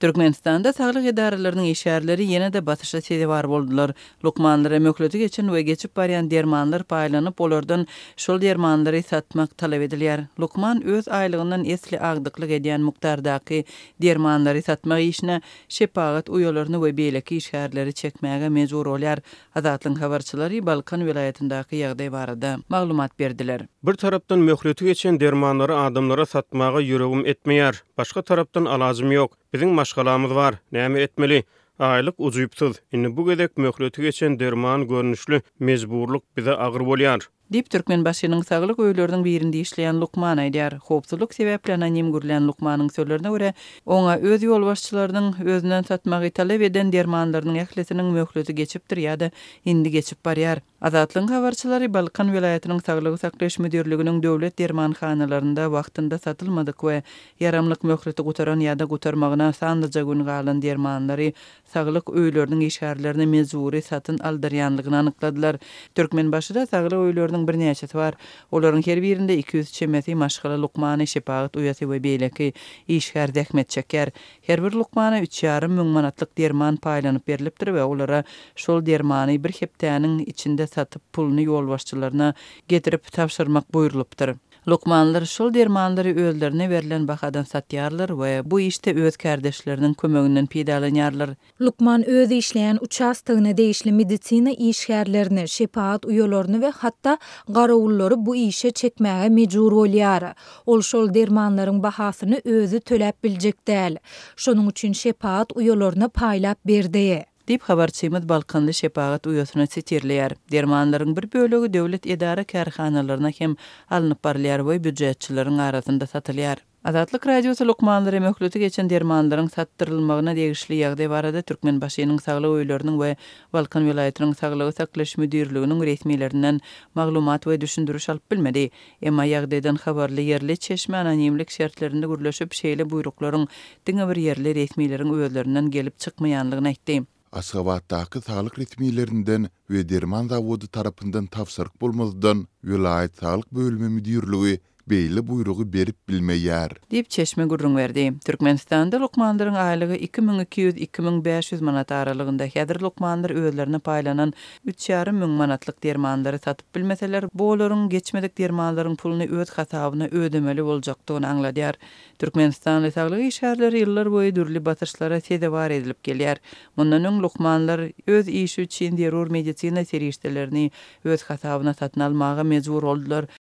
Türkmenistanda saglyk edaralarynyň işgärleri ýene-de basyşa sezewar boldular. Lukmanlara möhleti geçen we geçip barýan dermanlar paýlanyp, olardan şol dermanlary satmak talap edilýär. Lukman öz aýlygyndan esli agdyklyk edýän mukdardaky dermanlary satmak işine şepagat uýalaryny we beýleki işgärleri çekmäge mejbur bolýar. Azatlygyň habarçylary Balkan welaýatyndaky ýagdaý barada maglumat berdiler. Bir tarapdan möhleti geçen dermanlary adamlara satmaga ýüregim etmeýär. Başga tarapdan alajym ýok. Biziň maşgalamyz bar. Näme etmeli? Aýlyk ujypsyz. Indi bu gezek möhleti geçen derman görnüşli mejburlyk bize agyr bolýar. Diýip, Türkmenbaşynyň saglyk öýleriniň birinde işleýän lukman aýdýar. Howpsuzlyk sebäpli anonim gürlän lukmanyň sözlerine görä, oňa öz ýolbaşçylarynyň özünden satmagy talap eden dermanlarynyň ählisiniň möhleti geçipdir ýa-da indi geçip barýar. Azatlygyň habarçylary Balkan welaýatynyň Saglygy saklaýyş müdirliginiň döwlet dermanhanalarynda wagtynda satylmadyk we ýaramlyk möhleti gutaran ýa-da gutarmagyna sanlyja gün galan dermanlary saglyk öýleriniň işgärlerine mejbury satyn aldyrýanlygyny anykladylar. Türkmenbaşyda saglyk öýleriniň birnäçesi bar. Olaryň her birinde 200 çemesi maşgala lukmany, şepagat uýasy we beýleki işgär zähmet çekýär. Her bir lukmana üç ýarym müň manatlyk derman paýlanyp berlipdir we olara şol dermany bir hepdäniň içinde satyp puluny ýolbaşçylaryna getirip tabşyrmak buýrulypdyr. Lukmanlar şol dermanlary özlerine berlen bahadan satýarlar we bu işde öz kärdeşleriniň kömeginden peýdalanýarlar. Lukman öz işleýän uçastogyna degişli medisina işgärlerini, şepagat uýalaryny we hatda garawullary bu işe çekmäge mejbur bolýar. Ol şol dermanlaryň bahasyny özi töläp biljek däl. Şonuň üçin şepagat uýalaryna paýlap berdi. Diýip, habarçymyz balkanly şepagat uýasyny sitirleýär. Dermanlaryň bir bölegi döwlet edara-kärhanalaryna hem alnyp barylýar we býujetçileriň arasynda satylýar. Azatlyk Radiosy lukmanlara möhleti geçen dermanlaryň satdyrylmagyna degişli ýagdaý barada Türkmenbaşynyň saglyk öýleriniň we Balkan welaýatynyň saglygy saklaýyş müdirliginiň resmilerinden maglumat we düşündiriş alyp bilmedi. Emma ýagdaýdan habarly ýerli çeşme anonimlik şertlerinde gürleşip, şeýle buýruklaryň diňe bir ýerli resmileriň özlerinden gelip çykmaýanlygyny aýtdy. Aşgabatdaky saglyk resmilerinden we derman zawody tarapyndan tabşyryk bolmazdan, welaýat saglyk bölümi müdirligi beýle buýrugy berip bilmeýär. Diýip, çeşme gürrüň berdi. Türkmenistanda lukmanlaryň aýlygy 2200, 2500 manat aralygynda. Häzir lukmanlar özlerine paýlanan üç ýarym müň manatlyk dermanlary satyp bilmeseler, bu olaryň geçmedik dermanlaryň puluny öz hasabyna ödemeli boljakdygyny aňladýar. Türkmenistanly saglyk işgärleri ýyllar boýy dürli basyşlara sezewar edilip gelýär. Mundan öň lukmanlar öz işi üçin zerur medisina serişdelerini öz hasabyna satyn almaga mejbur boldular.